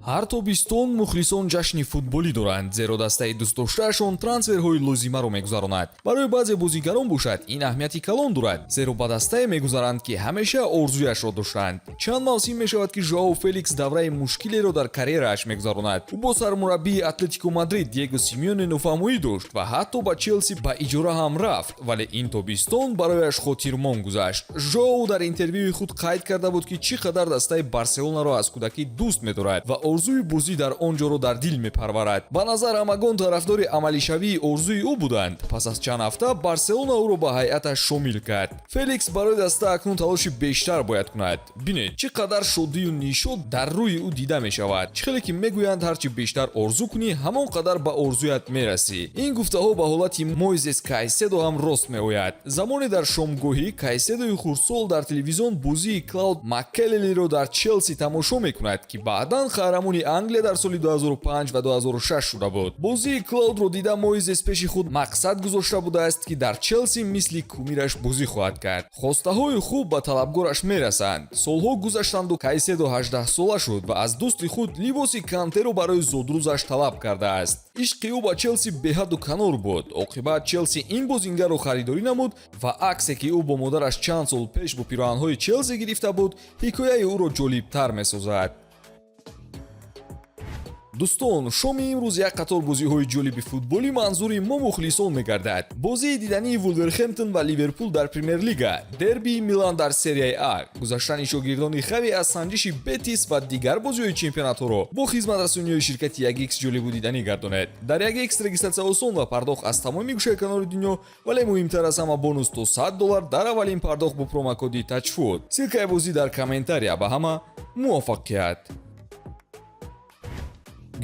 Ҳар тобистон мухлисон ҷашни футболӣ доранд, зеро дастаи дӯстдоштаашон трансферҳои лозимаро мегузаронад. Барои баъзе бозигарон бошад, ин аҳамияти калон дорад, зеро ба дастае мегузаранд, ки ҳамеша орзуяшро доштанд. Чанд мавсим мешавад, ки Жоао Феликс давраи мушкилеро дар карьерааш мегузаронад. Ӯ бо сармураббии Атлетико Мадрид Диего Симеоне нофаҳмоӣ дошт ва ҳатто ба Челси ба иҷора ҳам рафт, вале ин тобистон барояш хотирмон гузашт. Жоао дар интервюи худ қайд карда буд, ки чӣ қадар дастаи Барселонаро аз кӯдакӣ дӯст медорад ва орзуи бозӣ дар он ҷоро дар дил мепарварад. Ба назар, ҳамагон тарафдори амалишавии орзуи ӯ буданд. Пас аз чанд ҳафта Барселона ӯро ба ҳайаташ шомил кард. Феликс барои даста акнун талоши бештар бояд кунад. Бинед, чӣ қадар шодию нишот дар рӯи ӯ дида мешавад. Чӣ хеле ки мегӯянд, ҳарчи бештар орзу кунӣ, ҳамон қадар ба орзуят мерасӣ. Ин гуфтаҳо ба ҳолати Мойзес Кайседо ҳам рост меояд. Замоне дар шомгоҳӣ Кайседои хурдсол дар телевизион бозии Клауд Макелелиро дар Челси тамошо мекунад, ки баъдан қаҳрамони Англия дар соли 2005 ва 2006 шуда буд. Бозии Клаудро дида, Мойзес пеши худ мақсад гузошта будааст, ки дар Челси мисли кумираш бозӣ хоҳад кард. Хостаҳои хуб ба талабгораш мерасанд. Солҳо гузаштанду Кайседо 18 сола шуд ва аз дӯсти худ либоси Кантеро барои зодрӯзаш талаб кардааст. Ишқи ӯ ба Челси беҳадду канор буд. Оқибат Челси ин бозингарро харидорӣ намуд ва аксе, ки ӯ бо модараш чанд сол пеш бо пироҳанҳои Челси гирифта буд, ҳикояи ӯро ҷолибтар месозад. Дӯстон, шоми имрӯз як қатор бозиҳои ҷолиби футболӣ манзури мо мухлисон мегардад: бозии дидании Вулверхемптон ва Ливерпул дар Премер-лига, дербии Милан дар Серияи А, гузаштани шогирдони Хави аз санҷиши Бетис ва дигар бозиҳои чемпионатҳоро бо хизматрасониҳои ширкати 1X ҷолибу диданӣ гардонед. Дар 1X регистратсия осон ва пардохт аз тамоми гӯшаи канори дунё, вале муҳимтар аз ҳама, бонус то 100 доллар дар аввалин пардохт бо промокоди ТАЧФУТ. Ссылкаи бозӣ дар комментария. Ба ҳама муваффақият!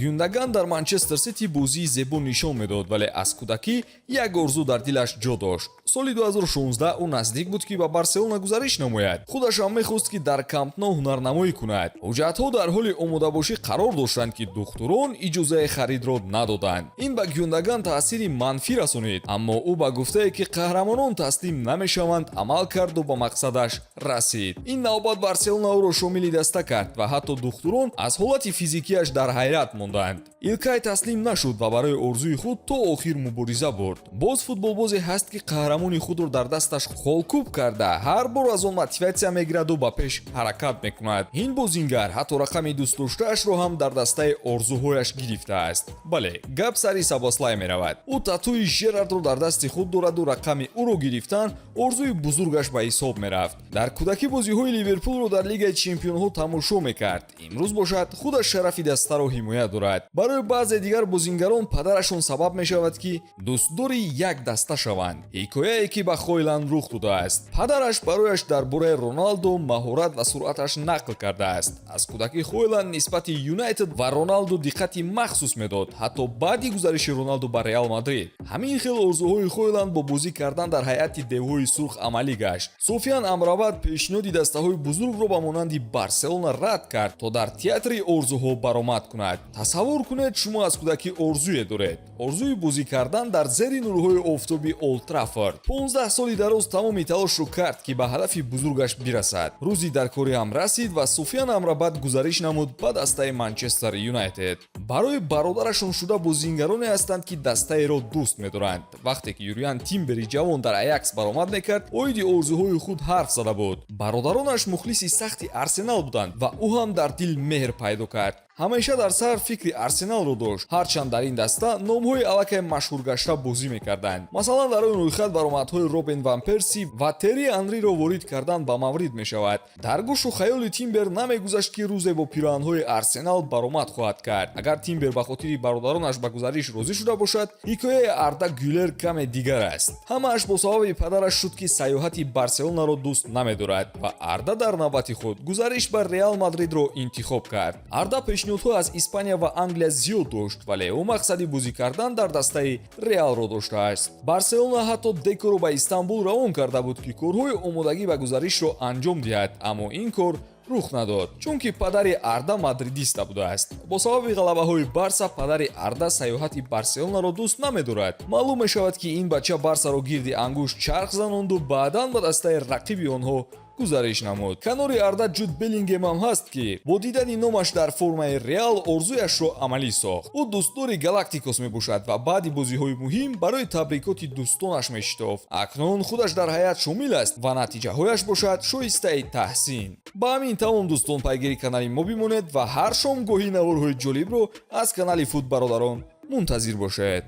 Гюндаган дар Манчестер Сити бозии зебо нишон медод, вале аз кӯдакӣ як орзу дар дилаш ҷо дошт. Соли 2016 ӯ наздик буд, ки ба Барселона гузариш намояд. Худаш ҳам мехост, ки дар Камп Но ҳунарнамоӣ кунад. Ҳуҷҷатҳо дар ҳоли омодабошӣ қарор доштанд, ки духтурон иҷозаи харидро надоданд. Ин ба Гюндаган таъсири манфӣ расонид, аммо ӯ ба гуфтае, ки қаҳрамонон таслим намешаванд, амал карду ба мақсадаш расид. Ин навбат Барселона ӯро шомили даста кард ва ҳатто духтурон аз ҳолати физикиаш дар ҳайрат монданд. Илкай таслим нашуд ва барои орзуи худ то охир мубориза бурд. Боз футболбозе ҳаст, ки қаҳрамони худро дар дасташ холкӯб карда, ҳар бор аз он мотиватсия мегираду ба пеш ҳаракат мекунад. Ин бозингар ҳатто рақами дӯстдоштаашро ҳам дар дастаи орзуҳояш гирифтааст. Бале, гап сари Собослай меравад. Ӯ татуи Жерардро дар дасти худ дораду рақами ӯро гирифтан орзуи бузургаш ба ҳисоб мерафт. Дар кӯдакӣ бозиҳои Ливерпулро дар Лигаи чемпионҳо тамошо мекард. Имрӯз бошад, худаш шарафи дастаро ҳимоя дорад. Барои баъзе дигар бозингарон падарашон сабаб мешавад, ки дӯстдори як даста шаванд. Ҳикояе, ки ба Хойланд рух додааст. Падараш барояш дар бораи Роналдо, маҳорат ва суръаташ нақл кардааст. Аз кӯдакӣ Хойланд нисбати Юнайтед ва Роналдо диққати махсус медод, ҳатто баъди гузариши Роналдо ба Реал Мадрид. Ҳамин хел орзуҳои Хойланд бо бозӣ кардан дар ҳайати девҳои сурх амалӣ гашт. Софиян Амрабат пешниҳоди дастаҳои бузургро ба монанди Барселона рад кард, то дар театри орзуҳо баромад кунад. Тасаввур кунед, шумо аз кӯдакӣ орзуе доред, орзуи бозӣ кардан дар зери нурҳои офтоби Олд Траффорд. 15 соли дароз тамоми талошро кард, ки ба ҳадафи бузургаш бирасад. Рӯзи даркорӣ ҳам расид ва Суфиян Амрабат гузариш намуд ба дастаи Манчестер Юнайтед. Барои бародарашон шуда бозингароне ҳастанд, ки дастаеро дӯст медоранд. Вақте ки Юриан Тимбери ҷавон дар Аякс баромад мекард, оиди орзуҳои худ ҳарф зада буд. Бародаронаш мухлиси сахти Арсенал буданд ва ӯ ҳам дар дил меҳр пайдо кард. Ҳамеша дар сар фикри Арсеналро дошт, ҳарчанд дар ин даста номҳои аллакай машҳургашта бозӣ мекарданд. Масалан, дар он рӯйхат баромадҳои Робин ван Перси ва Терри Анриро ворид кардан ба маврид мешавад. Дар гӯшу хаёли Тимбер намегузашт, ки рӯзе бо пироҳанҳои Арсенал баромад хоҳад кард. Агар Тимбер ба хотири бародаронаш ба гузариш розӣ шуда бошад, ҳикояи Арда Гюлер каме дигар аст. Ҳамааш бо сабаби падараш шуд, ки сайёҳати Барселонаро дӯст намедорад, ва Арда дар навбати худ гузариш ба Реал Мадридро интихоб кард. Арда пешниҳодҳо аз Испания ва Англия зиёд дошт, вале ӯ мақсади бозӣ кардан дар дастаи Реалро доштааст. Барселона ҳатто Декоро ба Истанбул равон карда буд, ки корҳои омодагӣ ба гузаришро анҷом диҳад, аммо ин кор рух надод, чунки падари Арда мадридиста будааст. Бо сабаби ғалабаҳои Барса падари Арда сайёҳати Барселонаро дӯст намедорад. Маълум мешавад, ки ин бача Барсаро гирди ангушт чарх занонду баъдан ба дастаи рақиби онҳо Гузариш намуд. Канори Арда Ҷуд Беллингем ҳам ҳаст, ки бо дидани номаш дар формаи Реал орзуяшро амалӣ сохт. Ӯ дӯстдори Галактикос мебошад ва баъди бозиҳои муҳим барои табрикоти дӯстонаш мешитофт. Акнун худаш дар ҳайат шомил аст ва натиҷаҳояш бошад шоистаи таҳсин. Ба ҳамин тамом, дӯстон, пайгири канали мо бимонед ва ҳар шомгоҳӣ наворҳои ҷолибро аз канали Фут Бародарон мунтазир бошед.